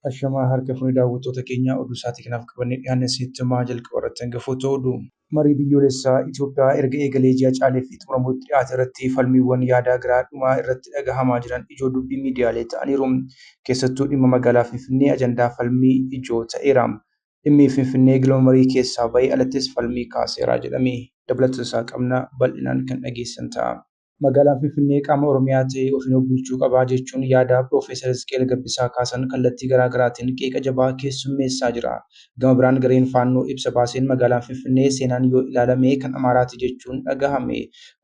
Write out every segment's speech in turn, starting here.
Ashamaa harka fuunee daawwattoota keenya oduu isaatii kanaaf qabannee dhiyaanne isinitti himaa jalqaba irratti hangafoota oduu. Marii biyyoolessaa Itoophiyaa erga eegalee ji'a caalee fi xumuramuutti dhiyaate irratti falmiiwwan yaadaa garaa dhumaa irratti dhagahamaa jiran ijoo dubbii miidiyaalee ta'aniiru. Keessattuu dhimma magaalaa Finfinnee ajandaa falmii ijoo ta'eera. Dhimmi Finfinnee galma marii keessaa bahee alattis falmii kaaseera jedhame. Dabalata isaa qabna bal'inaan kan dhageessan ta'a. Magaalaan Finfinnee qaama Oromiyaa ta'ee ofiin of bulchuu qaba jechuun yaada Piroofeesar Hizqeel Gabbisaa kaasan kallattii garaa garaatiin qeeqa jabaa keessummeessaa jira. Gama biraan gareen Faannoo ibsa baaseen magaalaan Finfinnee seenaan yoo ilaalame kan Amaaraati jechuun dhagahame.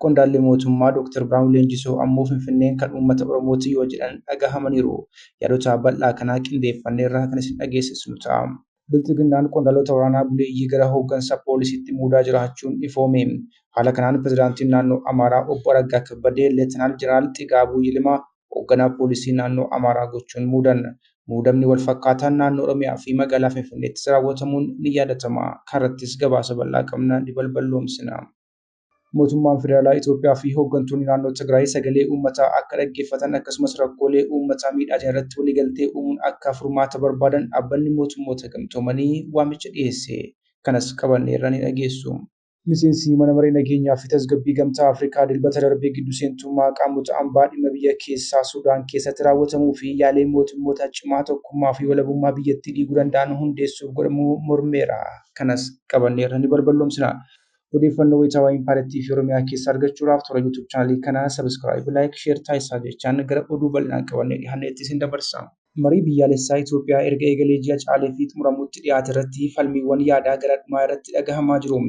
Qondaalli mootummaa Dr. Birhaanuu Leenjisoo ammoo Finfinneen kan uummata Oromooti yoo jedhan dhagahamaniiru. Yaadota bal'aa kanaa qindeeffanneerra kan isin dhageessisnu ta'a. Bilxiginnaan qondaalota waraanaa buleeyyii gara hooggansa poolisiitti muudaa jiraachuun ifoome. Haala kanaan pirezidaantiin naannoo Amaaraa obbo Araggaa Kabbadee Leetanaal Jeneraal Xigaabuu Yilimaa hoogganaa poolisii naannoo Amaaraa gochuun muudan. Muudamni wal fakkaataan naannoo Oromiyaa fi magaalaa Finfinneettis raawwatamuun ni yaadatama. Kanarrattis gabaasa bal'aa qabna ni balballoomsina. Mootummaan Federaalaa Itoophiyaa fi hooggantoonni naannoo Tigraay sagalee uummataa akka dhaggeeffatan akkasumas rakkoolee uummataa miidhaa jiran irratti waliigaltee uumuun akka furmaata barbaadan dhaabbanni mootummoota gamtoomanii waamicha dhiyeesse. Kanas qabanneerra ni dhageessu. Miseensi mana maree nageenyaa fi tasgabbii gamtaa Afrikaa dilbata darbee giddu seentummaa qaamota ambaa dhimma biyya keessaa Sudaan keessatti raawwatamuu fi yaalee mootummoota cimaa tokkummaa fi walabummaa biyyattii diiguu danda'an hundeessuuf godhamu mormeera. Kanas qabanneerra ni balballoomsina. Odeeffannoo wayitaawaa Impaayeriittii fi Oromiyaa keessaa argachuudhaaf toora YouTube chaanalii kanaa subscribe, like, share taasisaa jechaan gara oduu bal'inaan qabannee dhiyaanneetti isin dabarsa. Marii biyyaalessaa Itoophiyaa erga eegalee ji'a caalee fi xumuramuutti dhiyaate irratti falmiiwwan yaadaa gara dhumaa irratti dhagahamaa jiru.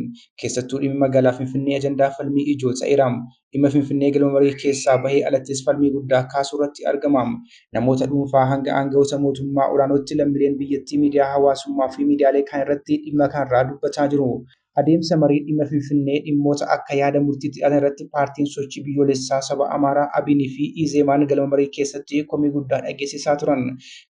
Keessattuu dhimmi magaalaa Finfinnee ajandaa falmii ijoo ta'eera. Dhimma Finfinnee galma marii keessaa bahee alattis falmii guddaa kaasuu irratti argama. Namoota dhuunfaa hanga aangawoota mootummaa olaanootti lammiileen biyyattii miidiyaa hawaasummaa fi miidiyaalee kaan irratti dhimma kanarraa dubbataa jiru. Adeemsa marii dhimma Finfinnee dhimmoota akka yaada murtiitti dhiyaatan irratti paartiin sochii biyyoolessaa saba Amaaraa Abiinii fi Izeemaan galma marii keessatti komii guddaa dhageessisaa turan.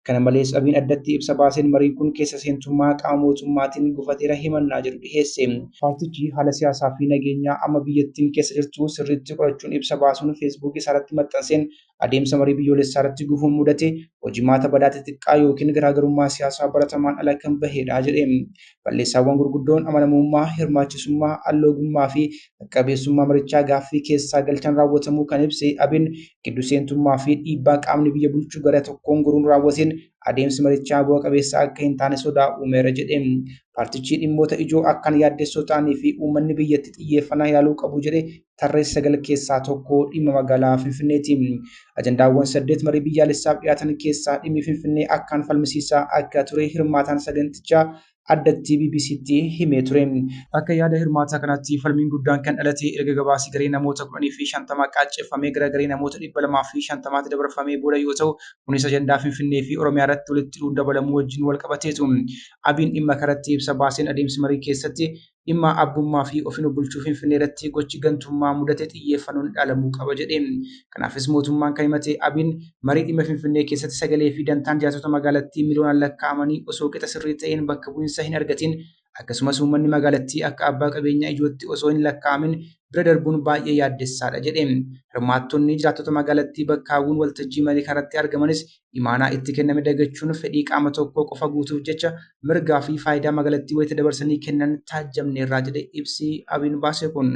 Kana malees Abiin addatti ibsa baaseen mariin kun keessa seentummaa qaama mootummaatiin gufateera himannaa jedhu dhiheesse. Paartichi haala siyaasaa fi nageenyaa amma biyyattiin keessa jirtu sirriitti qorachuun ibsa baasuun feesbuukii isaarratti maxxanseen adeemsa marii biyyoolessaa irratti gufuun mudate hojimaata badaa xixiqqaa yookiin garaagarummaa siyaasaa baratamaan ala kan bahedha jedhe. Balleessaawwan gurguddoon amanamummaa, hirmaachisummaa, alloogummaa fi qaqqabeessummaa marichaa gaaffii keessaa galchan raawwatamuu kan ibse Abin giddu seentummaa fi dhiibbaa qaamni biyya bulchu gara tokkoon goruun raawwateen adeemsi marichaa bu'a qabeessa akka hin taane sodaa uumeera jedhe. Paartichi dhimmoota ijoo akkaan yaaddessoo ta'anii fi uummanni biyyatti xiyyeeffannaa ilaaluu qabu jedhe tarree 9 keessaa tokko dhimma magaalaa Finfinneeti. Ajandaawwan 8 marii biyyaalessaaf dhiyaatan keessaa dhimmi Finfinnee akkaan falmisiisaa akka ture hirmaataan sagantichaa addatti BBCtti himee ture. Akka yaada hirmaataa kanaatti falmiin guddaan kan dhalate erga gabaasi garee namoota 10 fi 50 qaacceffamee gara garee namoota 250tti dabarfamee booda yoo ta'u, kunis ajandaa Finfinnee fi Oromiyaa irratti walitti hidhuun dabalamuu wajjin wal qabateetu. Abiin dhimma kanatti ibsa baaseen adeemsi marii keessatti dhimma abbummaa fi ofiin of bulchuu Finfinnee irratti gochi gantummaa mudate xiyyeeffannoon ilaalamuu qaba jedhe. Kanaafis mootummaan kan himate Abiin marii dhimma Finfinnee keessatti sagalee fi dantaan jiraattota magaalattii miliyoonaan lakkaa'amanii osoo qixa sirrii ta'een bakka bu'insa hin argatin akkasumas uummanni magaalattii akka abbaa qabeenyaa ijootti osoo hin lakkaa'amin bira darbuun baay'ee yaaddessaadha jedhe. Hirmaattonni jiraattota magaalattii bakkaawwan waltajjii marii kanarratti argamanis imaanaa itti kenname dagachuun fedhii qaama tokkoo qofa guutuuf jecha mirgaa fi faayidaa magaalattii wayita dabarsanii kennan taajjabneerraa jedhe ibsi Abiin baase kun.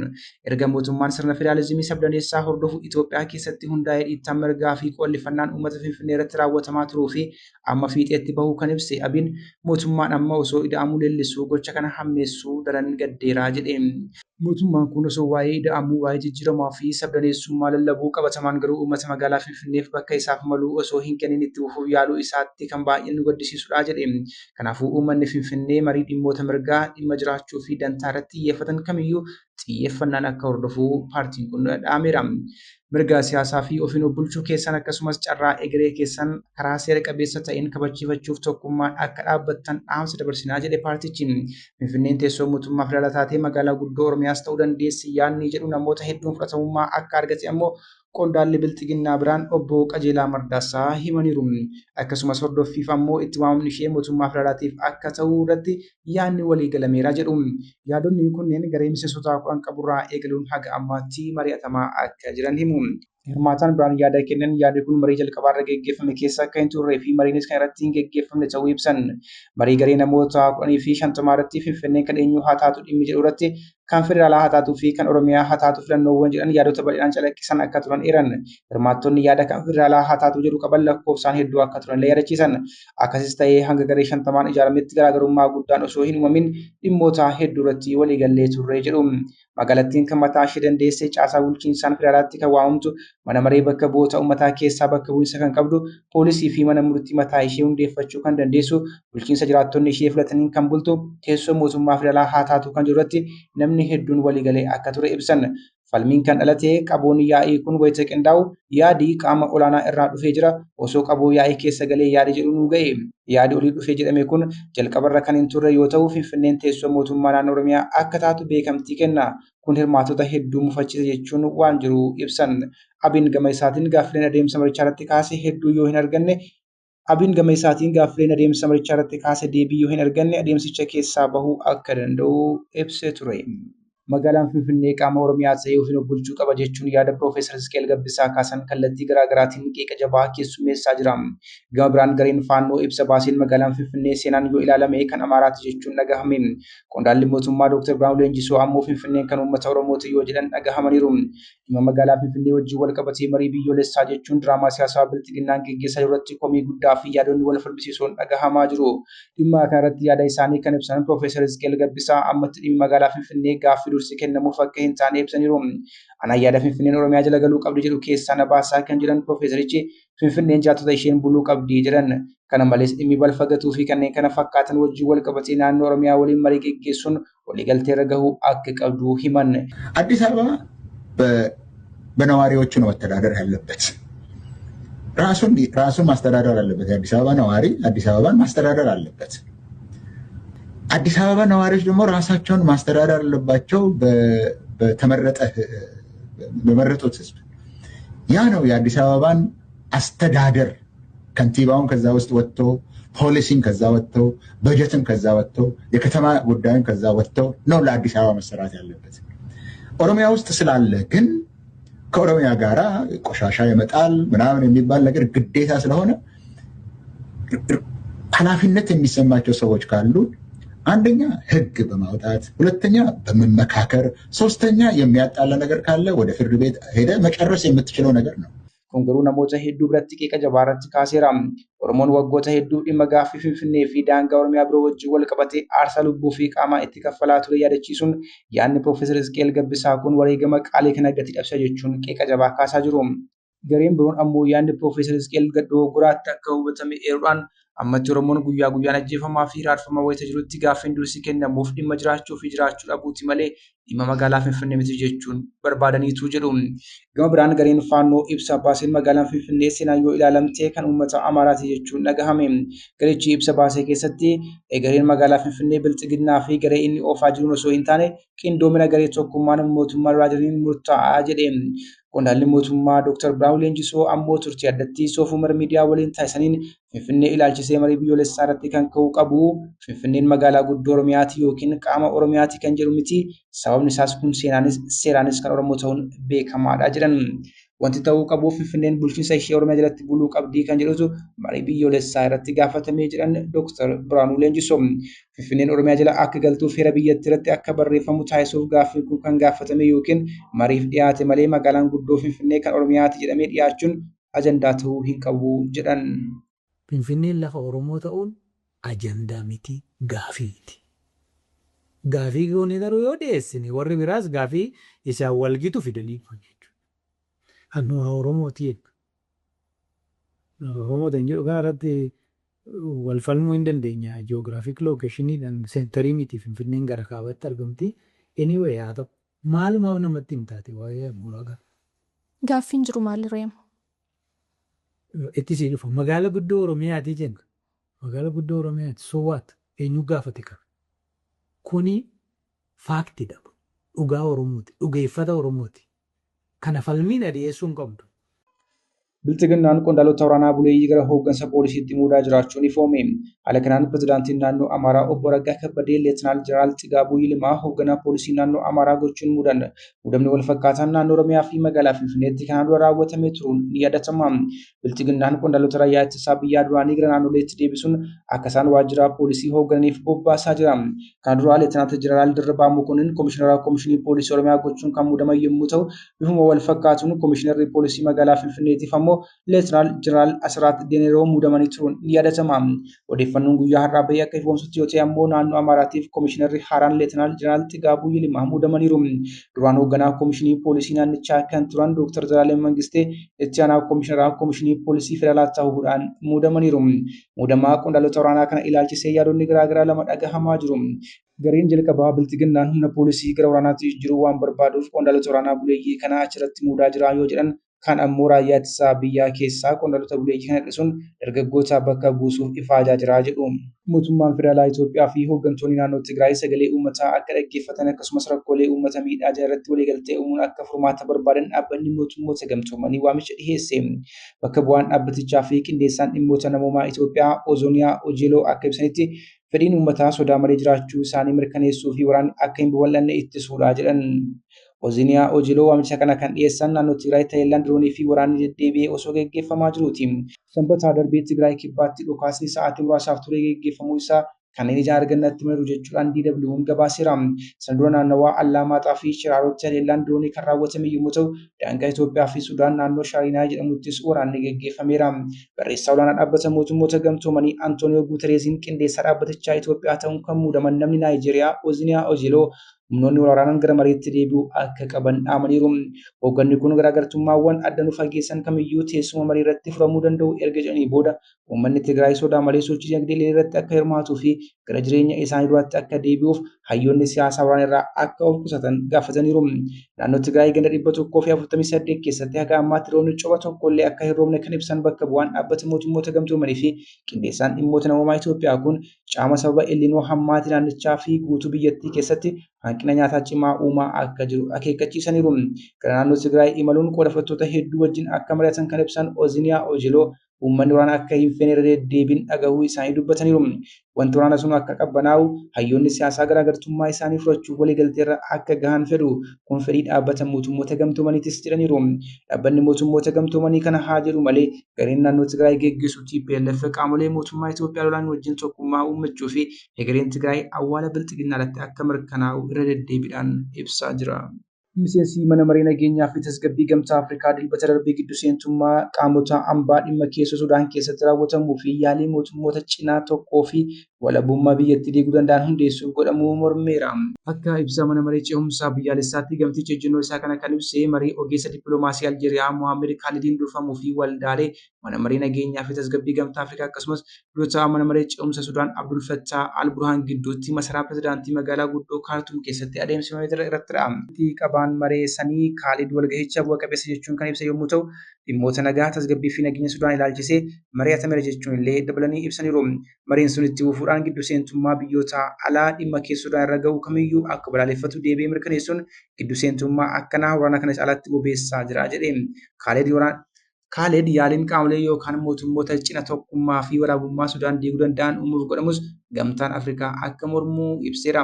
Erga mootummaan sirna federaalizimii sabdaneessaa hordofu Itoophiyaa keessatti hundaa'ee dhiittaan mirgaa fi qoollifannaan uummata Finfinnee irratti raawwatamaa turuu fi amma fiixeetti bahuu kan ibse Abiin mootummaan amma osoo ida'amuu leellisuu gocha kana hammeessuu daran gaddeeraa jedhe. Mootummaan kun osoo waa'ee ida'amuu, waa'ee jijjiiramaa fi sabdaneessummaa lallabuu qabatamaan garuu uummata magaalaa Finfinneef bakka isaaf malu osoo hin kennin itti fufuuf yaaluu isaatti kan baay'ee nu gaddisiisudha jedhe. Kanaafuu uummanni Finfinnee marii dhimmoota mirgaa, dhimma jiraachuu fi dantaa irratti xiyyeeffatan kamiyyuu xiyyeeffannaan akka hordofu paartiin kun dhaameera. Mirga siyaasaa fi ofiin of bulchuu keessan akkasumas carraa egeree keessan karaa seera qabeessa ta'een kabachiifachuuf tokkummaan akka dhaabbattan dhaamsa dabarsinaa jedhe paartichi. Finfinneen teessoo mootummaa federaalaa taatee magaalaa guddoo Oromiyaas ta'uu dandeessi yaadni jedhu namoota hedduun fudhatamummaa akka argate ammoo qondaalli Bilxiginnaa biraan obbo Qajeelaa Mardaasaa himaniiru. Akkasumas hordoffiif ammoo itti waamamni ishee mootummaa federaalaatiif akka ta'u irratti yaadni walii galameera jedhu. Yaadonni kunneen garee miseensota 10 qaburraa eegaluun haga ammaatti mari'atamaa akka jiran himu. Hirmaataan biraan yaada kennan yaadni kun marii jalqabaarra geggeeffame keessa akka hin turree fi mariinis kan irratti hin geggeeffamne ta'uu ibsan. Marii garee namoota 10 fi 50 irratti Finfinneen kan eenyu haa taatu dhimmi jedhu irratti kan federaalaa haa taatuu fi kan Oromiyaa haa taatu filannoowwan jedhan yaadota bal'inaan calaqqisan akka turan eeran. Hirmaattonni yaada kan federaalaa haa taatu jedhu qaban lakkoofsaan hedduu akka turan illee yaadachiisan. Akkasis ta'ee hanga garee 50n ijaarametti garaagarummaa guddaan osoo hin uumamin dhimmoota hedduu irratti waliigallee turre jedhu. Magaalattiin kan mataa ishee dandeesse caasaa bulchiinsaan federaalaatti kan waamamtu, mana maree bakka bu'oota uummataa keessaa bakka bu'iinsa kan qabdu, poolisii fi mana murtii mataa ishee hundeeffachuu kan dandeessu, bulchiinsa jiraattonni ishee filataniin kan bultu, teessoo mootummaa federaalaa haa taatu kan jedhu irratti namni hedduun waliigalee akka ture ibsan. Falmiin kan dhalate qaboon yaa'ii kun wayita qindaa'u yaadi qaama olaanaa irraa dhufee jira, osoo qaboo yaa'ii keessa galee yaadi jedhu nu ga'e. Yaadi olii dhufee jedhame kun jalqabarra kan hin turre yoo ta'u, Finfinneen teessoo mootummaa naannoo Oromiyaa akka taatu beekamtii kenna. Kun hirmaattota hedduu mufachiise jechuun waan jiru ibsan. Abiin gama isaatiin gaaffileen adeemsa marichaa irratti kaase hedduu yoo hin arganne Abiin gama isaatiin gaaffileen adeemsa marichaa irratti kaase deebii yoo hin arganne adeemsicha keessaa bahuu akka danda'u ibsee ture. Magaalaan Finfinnee qaama Oromiyaa ta'ee ofiin of bulchuu qaba jechuun yaada Piroofeesar Hizqeel Gabbisaa kaasan kallattii garaa garaatiin qeeqa jabaa keessummeessaa jira. Gama biraan gareen Faannoo ibsa baaseen magaalaan Finfinnee seenaan yoo ilaalame kan Amaaraati jechuun dhagahame. Qondaalli mootummaa Dr. Birhaanuu Leenjisoo ammoo Finfinneen kan uummata Oromooti yoo jedhan dhagahamaniiru. Dhimma magaalaa Finfinnee wajjin wal qabatee marii biyyoolessaa jechuun diraamaa siyaasaa Bilxiginnaan geggeessaa jiru irratti komii guddaa fi yaadonni wal falmisiisoon dhagahamaa jiru. Dhimma kana irratti yaada isaanii kan ibsan Piroofeesar Hizqeel Gabbisaa ammatti dhimmi magaalaa Finfinnee gaaffii dursi kennamuuf akka hin taane ibsaniiru. Anaan yaada Finfinneen Oromiyaa jala galuu qabdi jedhu keessaa na baasaa kan jedhan Piroofeesarichi, Finfinneen jiraattota isheen buluu qabdi jedhan. Kana malees dhimmi balfa gatuu fi kanneen kana fakkaatan wajjin wal qabatee naannoo Oromiyaa waliin marii geggeessuun waliigalteerra gahuu akka qabdu himan. አዲስ አበባ በነዋሪዎቹ ነው መተዳደር ያለበት። ራሱን ራሱን ማስተዳደር አለበት። የአዲስ አበባ ነዋሪ አዲስ አበባን ማስተዳደር አለበት። አዲስ አበባ ነዋሪዎች ደግሞ ራሳቸውን ማስተዳደር አለባቸው በተመረጠ በመረጡት ህዝብ። ያ ነው የአዲስ አበባን አስተዳደር። ከንቲባውን ከዛ ውስጥ ወጥቶ፣ ፖሊሲም ከዛ ወጥቶ፣ በጀትም ከዛ ወጥቶ፣ የከተማ ጉዳይም ከዛ ወጥቶ ነው ለአዲስ አበባ መሰራት ያለበት። ኦሮሚያ ውስጥ ስላለ ግን ከኦሮሚያ ጋራ ቆሻሻ የመጣል ምናምን የሚባል ነገር ግዴታ ስለሆነ ኃላፊነት የሚሰማቸው ሰዎች ካሉ አንደኛ ህግ በማውጣት፣ ሁለተኛ በመመካከር፣ ሶስተኛ የሚያጣላ ነገር ካለ ወደ ፍርድ ቤት ሄደ መጨረስ የምትችለው ነገር ነው። Kun garuu namoota hedduu biratti qeeqa jabaa irratti kaaseera. Oromoon waggoota hedduu dhimma gaaffii Finfinnee fi daangaa Oromiyaa biroo wajjin wal qabatee aarsaa lubbuu fi qaamaa itti kaffalaa ture yaadachiisuun yaadni Piroofeesar Hizqeel Gabbisaa kun wareegama qaalii kana gati dhabsa jechuun qeeqa jabaa kaasaa jiru. Gareen biroon ammoo yaadni Piroofeesar Hizqeel dogoggoraatti akka hubatame eeruudhaan ammatti Oromoon guyyaa guyyaan ajjeefamaa fi hiraarfamaa wayita jirutti gaaffiin dursi kennamuuf dhimma jiraachuu fi jiraachuu dhabuuti malee dhimma magaalaa Finfinnee miti jechuun barbaadaniitu jedhu. Gama biraan gareen Faannoo ibsa baaseen magaalaan Finfinnee seenaan yoo ilaalamte kan uummata Amaaraati jechuun dhagahame. Garichi ibsa baasee keessatti gareen magaalaa Finfinnee Bilxiginnaa fi garee inni oofaa jiruun osoo hin taane qindoomina garee tokkummaan mootummaa duraa jiraniin murtaa'aa jedhe. Qondaalli mootummaa Dr. Birhaanuu Leenjisoo ammoo turtii addatti Soof Umar Miidiyaa waliin taasisaniin Finfinnee ilaalchisee marii biyyoolessaa irratti kan ka'uu qabu Finfinneen magaalaa guddoo Oromiyaati yookiin qaama Oromiyaati kan jedhu miti. Sababni isaas kun seenaanis seeraanis kan Oromoo ta'uun beekamaadha jedhan. Wanti ta'uu qabu Finfinneen bulchiinsa ishee Oromiyaa jalatti buluu qabdii kan jedhutu marii biyyoolessaa irratti gaafatamee jedhan Dr. Birhaanuu Leenjisoo. Finfinneen Oromiyaa jala akka galtuuf heera biyyattii irratti akka barreeffamu taasisuuf gaaffiin kun kan gaafatame yookiin mariif dhiyaate malee magaalaan guddoo Finfinnee kan Oromiyaati jedhamee dhiyaachuun ajandaa ta'uu hin qabu jedhan. Finfinneen lafa Oromoo ta'uun ajandaa miti, gaafiiti. Gaafii goonee garuu yoo dhiyeessine warri biraas gaafii isaan walgitu fidanii dhufan jechuudha. Handhuura Oromooti jechuudha. Oromoo kan jedhu kanarratti wal falmuu hin dandeenya. Geographic locationiidhaan centerii miti, Finfinneen gara kaabatti argamti. Anyway, haa ta'u. Maalumaaf namatti hin taate waa'ee handhuuraa kana? Gaaffiin jiru maali reema? Itti sii dhufa. Magaala guddoo Oromiyaati jenna. Magaala guddoo Oromiyaati. So what? Eenyu gaafate kana? Kuni factidha. Dhugaa Oromooti. Dhugeeffata Oromooti. Kana falmiin dhiyeessuu hin qabdu. Bilxiginnaan qondaalota waraanaa buleeyyii gara hooggansa poolisiitti muudaa jiraachuun ifoome. Haala kanaan pirezidaantiin naannoo Amaaraa obbo Araggaa Kabbadee Leetinaal Jeneraal Xigaabuu Yilimaa hoogganaa poolisii naannoo Amaaraa gochuun muudan. Muudamni wal fakkaataan naannoo Oromiyaa fi magaalaa Finfinneetti kanaan dura raawwatamee turuun ni yaadatama. Bilxiginnaan qondaalota raayyaa ittisaa biyyaa duraanii gara naannoleetti deebisuun akka isaan waajjira poolisii hooggananiif bobbaasaa jira. Kana dura Leetinaal Jeneraal Dirribaa Mokonnin komishinara komishinii poolisii Oromiyaa gochuun kan muudaman yommuu ta'u, bifuma wal fakkaatuun komishinarri poolisii magaalaa Finfinneetiif ammoo Leetinaal Jeneraal Asiraat Deneroo muudamanii turuun ni yaadatama. Odeeffannoon guyyaa har'aa bahee akka ifoomsutti yoo ta'e ammoo naannoo Amaaraatiif komishinarri haaraan Leetinaal Jeneraal Xigaabuu Yilimaa muudamaniiru. Duraan hoogganaa komishinii poolisii naannichaa kan turan Dr. Zalaalem Mangistee itti aanaa komishinaraa komishinii poolisii federaalaa ta'uudhaan muudamaniiru. Muudamaa qondaalota waraanaa kana ilaalchisee yaadonni garaagaraa lama dhagahamaa jiru. Gareen jalqabaa Bilxiginnaan humna poolisii gara waraanaatti jijjiiruu waan barbaaduuf qondaalota waraanaa buleeyyii kana achirratti muudaa jira yoo jedhan, kan ammoo raayyaa ittisaa biyyaa keessaa qondaalota buleeyyii kana hir'isuun dargaggoota bakka buusuuf ifaajaa jira jedhu. Mootummaan federaalaa Itoophiyaa fi hooggantoonni naannoo Tigraay sagalee uummataa akka dhaggeeffatan akkasumas rakkoolee uummata miidhaa jiran irratti waliigaltee uumuun akka furmaata barbaadan dhaabbanni mootummoota gamtoomanii waamicha dhiheesse. Bakka bu'aan dhaabbatichaa fi qindeessaan dhimmoota namoomaa Itoophiyaa Ozooniyaa Ojeeloo akka ibsanitti fedhiin uummataa sodaa malee jiraachuu isaanii mirkaneessuu fi waraanni akka hin babal'anne ittisuudha jedhan. Ozooniyaa Ojeeloo waamicha kana kan dhiyeessan naannoo Tigraay Taayilaand diroonii fi waraanni deddeebi'ee osoo geggeeffamaa jiruuti. Sanbataa darbee Tigraay kibbaatti dhukaasni sa'aatii muraasaaf ture geggeeffamuu isaa kanneen ijaan argannatti himaniiru jechuudhaan DW'n gabaaseera. Sana dura naannawaa Allaamaaxaa fi Shiraarotti haleellaan diroonii kan raawwatame yommuu ta'u, daangaa Itoophiyaa fi Sudaan naannoo Shaarinaa jedhamuttis waraanni geggeeffameera. Barreessaa olaanaa dhaabbata mootummoota gamtoomanii Antooniyoo Guutereeziin qindeessaa dhaabbatichaa Itoophiyaa ta'uun kan muudaman namni Naayijeeriyaa Ooziniyaa Ojeeloo humnoonni waraanaan gara mariitti deebi'uu akka qaban dhaamaniiru. Hoogganni kun garaagartummaawwan adda nu fageessan kamiyyuu teessuma marii irratti furamuu danda'u erga jedhanii booda uummanni Tigraay sodaa malee sochii dinagdee irratti akka hirmaatuu fi gara jireenya isaanii duraatti akka deebi'uuf hayyoonni siyaasaa waraana irraa akka of qusatan gaafataniiru. Naannoo Tigraay ganda 148 keessatti haga ammaatti roobni coba tokkollee akka hin roobne kan ibsan bakka bu'aan dhaabbata mootummoota gamtoomanii fi qindeessaan dhimmoota namoomaa Itoophiyaa kun caama sababa ellinoo hammaatii naannichaa fi guutuu biyyattii keessatti hanqina nyaataa cimaa uumaa akka jiru akeekkachiisaniiru. Gara naannoo Tigraay imaluun qooda fudhattoota hedduu wajjin akka mari'atan kan ibsan Ooziniyaa Ojeloo uummanni waraana akka hin feene irra deddeebiin dhagahuu isaanii dubbataniiru. Wanti waraana sun akka qabbanaa'u hayyoonni siyaasaa garaagartummaa isaanii furachuuf waliigalteerra akka gahan fedhu. Kun fedhii dhaabbata mootummoota gamtoomaniitis jedhaniiru. Dhaabbanni mootummoota gamtoomanii kana haa jedhu malee gareen naannoo Tigraay geggeessu TPLF qaamolee mootummaa Itoophiyaa lolaan wajjin tokkummaa uummachuu fi hegereen Tigraay awwaala bilxiginnaa irratti akka mirkanaa'u irra deddeebiidhaan ibsaa jira. Miseensi mana maree nageenyaa fi tasgabbii gamtaa Afrikaa dilbata darbee giddu seentummaa qaamota ambaa dhimma keessoo Sudaan keessatti raawwatamuu fi yaalii mootummoota cinaa tokkoo fi walabummaa biyyattii diiguu danda'an hundeessuuf godhamuu mormeera. Akka ibsa mana maree ce'umsaa biyyaalessaatti gamtichi ejjennoo isaa kana kan ibse marii ogeessa dippiloomaasii Aljeeriyaa Mohaammed Khaalidiin durfamuu fi waldaalee mana maree nageenyaa fi tasgabbii gamtaa Afrikaa akkasumas dura mana maree ce'umsa Sudaan Abdul Fattah Al-Burhaan gidduutti masaraa pirezidaantii magaalaa guddoo Kaartuum keessatti adeemsifame irrattidha. Qabaan maree sanii Khaalid walgahicha bu'a qabeessa jechuun kan ibsa yommuu ta'u, dhimmoota nagaa tasgabbii fi nageenya Sudaan ilaalchisee mari'atameera jechuun illee dabalanii ibsaniiru. Mariin sun itti fufuudhaan giddu seentummaa biyyoota alaa dhimma keessa Sudaan irra gahu kamiyyuu akka balaaleffatu deebi'ee mirkaneessuun giddu seentummaa akkanaa waraana kana caalaatti bobeessaa jira jedhe. Kaaled yaaliin qaamolee yookaan mootummoota cina tokkummaa fi walaabummaa Sudaan diiguu danda'an uumuuf godhamus gamtaan Afrikaa akka mormuu ibseera.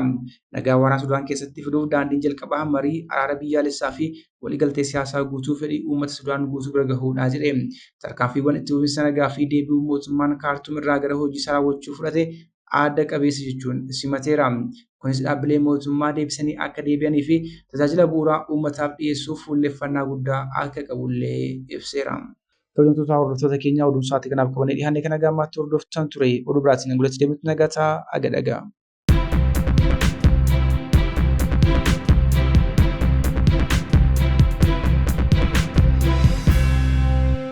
Nagaa waraana Sudaan keessatti fiduuf daandiin jalqabaa marii araara biyyaalessaa fi waliigaltee siyaasaa guutuu fedhii uummata Sudaan guutuu bira gahuudha jedhe. Tarkaanfiiwwan itti fufinsa nagaa fi deebi'uu mootummaan Kaartuum irraa gara hojii isaa raawwachuu fudhate aada qabeessa jechuun simateera. Kunis dhaabbilee mootummaa deebisanii akka deebi'anii fi tajaajila bu'uuraa uummataaf dhiyeessuuf fuulleffannaa guddaa akka qabullee ibseera. Kabajamtoota hordoftoota keenyaa oduun sa'aatii kanaaf qabannee dhiyaanne kana gammaatti hordoftan ture. Oduu biraatiin angulatti deebitu nagataa aga dhagaa.